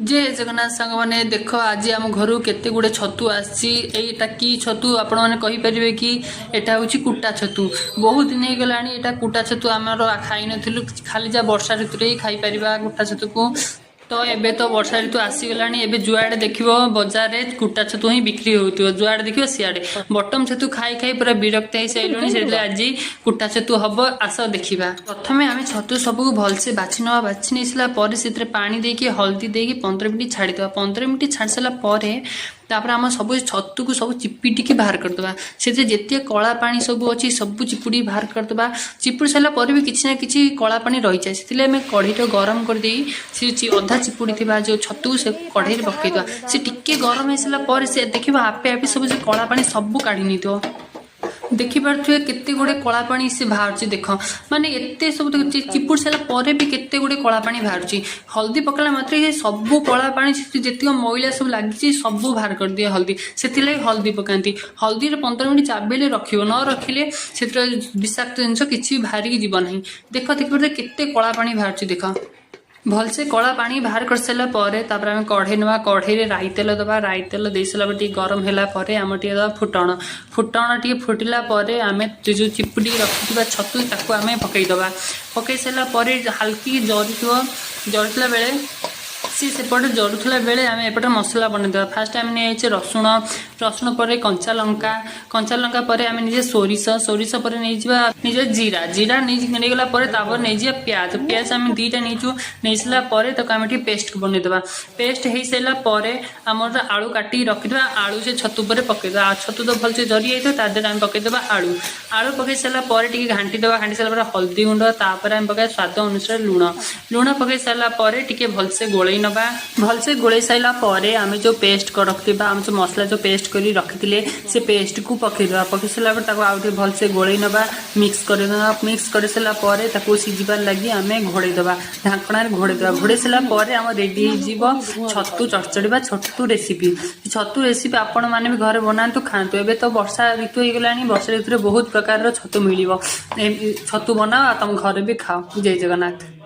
ଜୟ ଜଗନ୍ନାଥ ସାଙ୍ଗମାନେ, ଦେଖ ଆଜି ଆମ ଘରୁ କେତେ ଗୁଡ଼େ ଛତୁ ଆସିଛି। ଏଇଟା କି ଛତୁ ଆପଣମାନେ କହିପାରିବେ କି? ଏଇଟା ହେଉଛି କୁଟା ଛତୁ। ବହୁତ ଦିନ ହେଇଗଲାଣି ଏଇଟା କୁଟା ଛତୁ ଆମର ଖାଇନଥିଲୁ। ଖାଲି ଯାହା ବର୍ଷା ଋତୁରେ ହିଁ ଖାଇପାରିବା କୁଟା ଛତୁକୁ। ତ ଏବେ ତ ବର୍ଷା ଋତୁ ଆସିଗଲାଣି। ଏବେ ଯୁଆଡ଼େ ଦେଖିବ ବଜାରରେ କୁଟା ଛତୁ ହିଁ ବିକ୍ରି ହେଉଥିବ। ଯୁଆଡ଼େ ଦେଖିବ ସିଆଡ଼େ। ବଟମ ଛତୁ ଖାଇ ଖାଇ ପୁରା ବିରକ୍ତ ହେଇସାରିଲୁଣି। ସେଥିପାଇଁ ଆଜି କୁଟା ଛତୁ ହବ, ଆସ ଦେଖିବା। ପ୍ରଥମେ ଆମେ ଛତୁ ସବୁକୁ ଭଲସେ ବାଛି ନେବା। ବାଛି ନେଇ ସାରିଲା ପରେ ସେଥିରେ ପାଣି ଦେଇକି, ହଳଦୀ ଦେଇକି 15 ମିନିଟ୍ ଛାଡ଼ିଦେବା। 15 ମିନିଟ୍ ଛାଡ଼ି ସାରିଲା ପରେ ତାପରେ ଆମ ସବୁ ଛତୁକୁ ସବୁ ଚିପିଟିକି ବାହାର କରିଦେବା। ସେଥିରେ ଯେତିକି କଳା ପାଣି ସବୁ ଅଛି, ସବୁ ଚିପୁଡ଼ି ବାହାର କରିଦେବା। ଚିପୁଡ଼ି ସାରିଲା ପରେ ବି କିଛି ନା କିଛି କଳା ପାଣି ରହିଯାଏ। ସେଥିଲାଗି ଆମେ କଢ଼େଇଟା ଗରମ କରିଦେଇ ସେ ଅଧା ଚିପୁଡ଼ି ଥିବା ଯେଉଁ ଛତୁ ସେ କଢ଼େଇରେ ପକେଇଦେବା। ସେ ଟିକେ ଗରମ ହେଇସାରିଲା ପରେ ସେ ଦେଖିବ ଆପେ ଆପେ ସବୁ ସେ କଳା ପାଣି ସବୁ କାଢ଼ି ନେଇଥିବ। ଦେଖିପାରୁଥିବେ କେତେ ଗୁଡ଼େ କଳା ପାଣି ସେ ବାହାରୁଛି। ଦେଖ, ମାନେ ଏତେ ସବୁ ଚିପୁଡ଼ି ସାରିଲା ପରେ ବି କେତେ ଗୁଡ଼େ କଳା ପାଣି ବାହାରୁଛି। ହଳଦୀ ପକେଇଲା ମାତ୍ରେ ଏ ସବୁ କଳା ପାଣି, ଯେତିକ ମଇଳା ସବୁ ଲାଗିଛି, ସବୁ ବାହାର କରିଦିଏ ହଳଦୀ। ସେଥିଲାଗି ହଳଦୀ ପକାନ୍ତି। ହଳଦୀରେ 15 ମିନିଟ୍ ଚାବେଇଲେ ରଖିବ, ନ ରଖିଲେ ସେଥିରେ ବିଷାକ୍ତ ଜିନିଷ କିଛି ବାହାରିକି ଯିବ ନାହିଁ। ଦେଖ, ଦେଖିପାରୁଥିବେ କେତେ କଳା ପାଣି ବାହାରୁଛି। ଦେଖ, ଭଲସେ କଳା ପାଣି ବାହାର କରିସାରିଲା ପରେ ତାପରେ ଆମେ କଢ଼େଇ ନେବା। କଢ଼େଇରେ ରାଇ ତେଲ ଦେବା। ରାଇ ତେଲ ଦେଇ ସାରିଲା ପରେ ଟିକେ ଗରମ ହେଲା ପରେ ଆମେ ଟିକେ ଦେବା ଫୁଟଣ। ଫୁଟଣ ଟିକେ ଫୁଟିଲା ପରେ ଆମେ ଯେଉଁ ଚିପୁଡ଼ିକି ରଖିଥିବା ଛତୁ, ତାକୁ ଆମେ ପକେଇଦେବା। ପକେଇ ସାରିଲା ପରେ ହାଲକି ଜରୁଥିବ। ଜରୁଥିଲା ବେଳେ, ସିଏ ସେପଟେ ଜରୁଥିଲା ବେଳେ ଆମେ ଏପଟେ ମସଲା ବନେଇଦେବା। ଫାଷ୍ଟ ଆମେ ନେଇଯାଇଛେ ରସୁଣ। ରସୁଣ ପରେ କଞ୍ଚା ଲଙ୍କା। କଞ୍ଚା ଲଙ୍କା ପରେ ଆମେ ନିଜେ ସୋରିଷ। ସୋରିଷ ପରେ ନେଇଯିବା ନିଜ ଜିରା। ଜିରା ନେଇଗଲା ପରେ ତାପରେ ନେଇଯିବା ପିଆଜ। ପିଆଜ ଆମେ 2ଟା ନେଇଛୁ। ନେଇସାରିଲା ପରେ ତାକୁ ଆମେ ଟିକେ ପେଷ୍ଟ ବନେଇଦେବା। ପେଷ୍ଟ ହେଇସାରିଲା ପରେ ଆମର ଆଳୁ କାଟିକି ରଖିଦେବା। ଆଳୁ ସେ ଛତୁ ଉପରେ ପକେଇଦେବା। ଆଉ ଛତୁ ତ ଭଲସେ ଜରି ଯାଇଥିବ, ତା ଦେହରେ ଆମେ ପକେଇଦେବା ଆଳୁ। ଆଳୁ ପକେଇ ସାରିଲା ପରେ ଟିକେ ଘାଣ୍ଟି ଦେବା। ଘାଣ୍ଟି ସାରିଲା ପରେ ହଳଦୀ ଗୁଣ୍ଡ, ତାପରେ ଆମେ ପକେଇବା ସ୍ୱାଦ ଅନୁସାରେ ଲୁଣ। ଲୁଣ ପକେଇ ସାରିଲା ପରେ ଟିକେ ଭଲସେ ଗୋଳେଇ ନେବା। ଭଲସେ ଗୋଳେଇ ସାରିଲା ପରେ ଆମେ ଯେଉଁ ପେଷ୍ଟ ରଖିଥିବା, ଆମେ ଯେଉଁ ମସଲା ଯେଉଁ ପେଷ୍ଟ କରି ରଖିଥିଲେ, ସେ ପେଷ୍ଟକୁ ପକେଇଦେବା। ପକେଇ ସାରିଲା ପରେ ତାକୁ ଆଉ ଟିକେ ଭଲସେ ଗୋଳେଇ ନେବା, ମିକ୍ସ କରିଦେବା। ମିକ୍ସ କରିସାରିଲା ପରେ ତାକୁ ସିଝିବାର ଲାଗି ଆମେ ଘୋଡ଼େଇ ଦେବା, ଢାଙ୍କଣାରେ ଘୋଡ଼େଇ ଦେବା। ଘୋଡ଼େଇ ସାରିଲା ପରେ ଆମର ରେଡି ହେଇଯିବ ଛତୁ ଚଡ଼ଚଡ଼ି ବା ଛତୁ ରେସିପି। ଛତୁ ରେସିପି ଆପଣମାନେ ବି ଘରେ ବନାନ୍ତୁ, ଖାଆନ୍ତୁ। ଏବେ ତ ବର୍ଷା ଋତୁ ହେଇଗଲାଣି। ବର୍ଷା ଋତୁରେ ବହୁତ ପ୍ରକାରର ଛତୁ ମିଳିବ। ଛତୁ ବନାଅ ଆଉ ତମ ଘରେ ବି ଖାଅ। ଜୟ ଜଗନ୍ନାଥ।